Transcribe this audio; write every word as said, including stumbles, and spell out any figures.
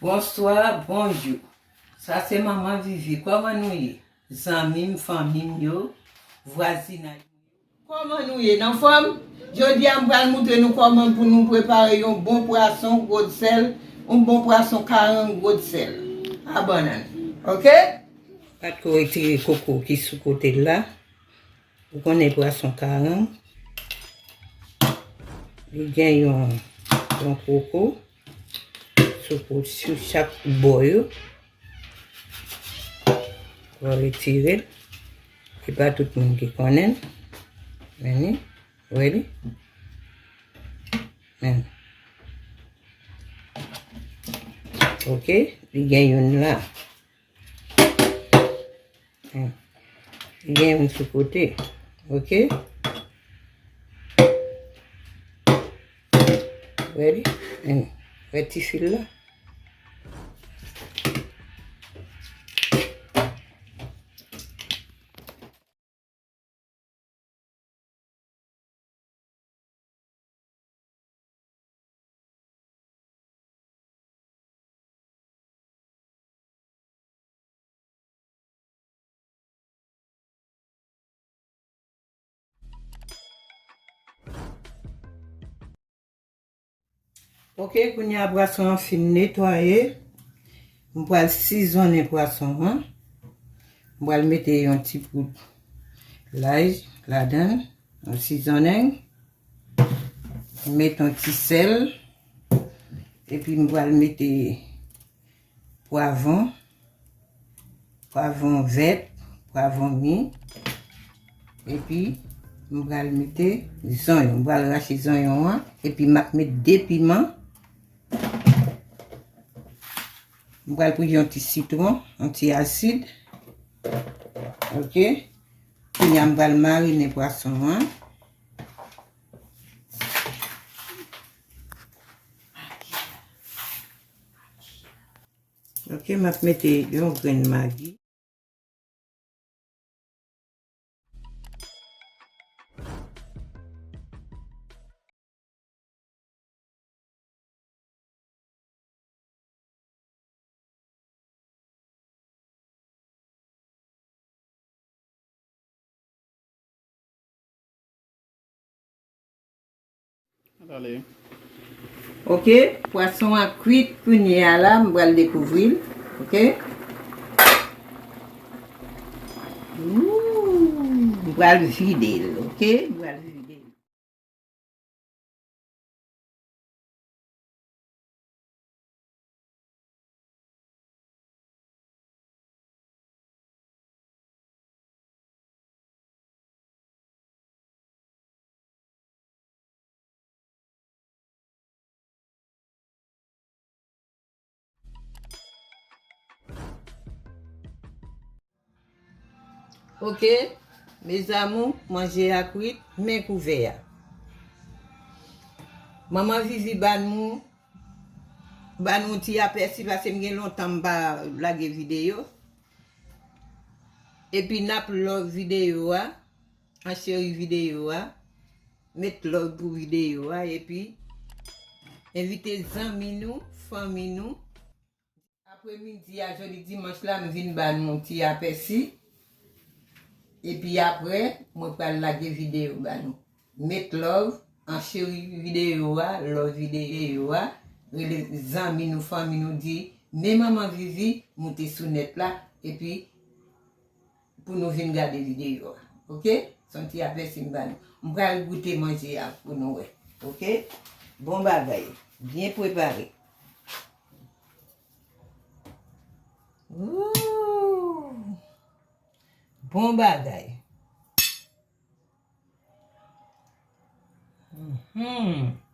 Bonswa, bonjou. Sa se manman Vivi. Kòman nou ye? Zanmi m, fanmi m yo, vwazinay. Kòman nou ye? Nan fòm? Jodi a, m pral moutre nou kòman pou nou prepare yon bon pwason gwo sèl, yon bon pwason karang gwo sèl a bannann. Oke? Patko retire koko ki sou kote l la. Ou konnen pwason karang, li gen yon, yon koko sou ko-, sou chak bò yo. Ou retire l. Se pa tout moun ki konnen l. Men li, wè li. Men. Oke, li gen youn la. Hmm. Li gen youn sou kote. Oke. Wè li? Hmm. Wè ti fil la? Oke, kounye a pwason an fin netwaye. M pral sizonnen pwason an. M pral mete yon ti poud lay ladan l. M sizonnen. M mete yon ti sèl. Epi m pral mete pwavwon, pwavwon vèt, pwavwon mi. Epi, m pral mete zonyon. M pral rache zonyon an. Epi, m ap met de piman. M pral pran yon ti sitwon, yon ti asid. Oke. Kounye a, m pral marinen pwason an. Oke, m ap mete yon grenn magi. Oke, pwason an kwit kounye a la, m pral dekouvri l. Oke. Ooh, m pral vide l, oke? M pral vide l. Oke, mes amours, manje a kwit, men kouvè a. Manman Vivi ba nou, ba nou ti apèsi paske m gen lontan m pa lage videyo. Epi n ap love videyo a, an cheri videyo a, met love pou videyo a, epi envite zanmi nou, fanmi nou. Apremidi a jodi dimanch la, m vin ba nou ti apèsi. Epi apre, mwen pral lage videyo ba nou. Met love, an cheri videyo a, love videyo a. Rele zanmi nou, fanmi nou, di, men manman Vivi moute sou nèt la. Epi, pou nou vin gade videyo a. Oke? Se yon ti apèsi m ba nou. M pral goute manje a pou nou wè. Oke? Bon bagay. Byen prepare. Ooh! Bon bagay. Mhm.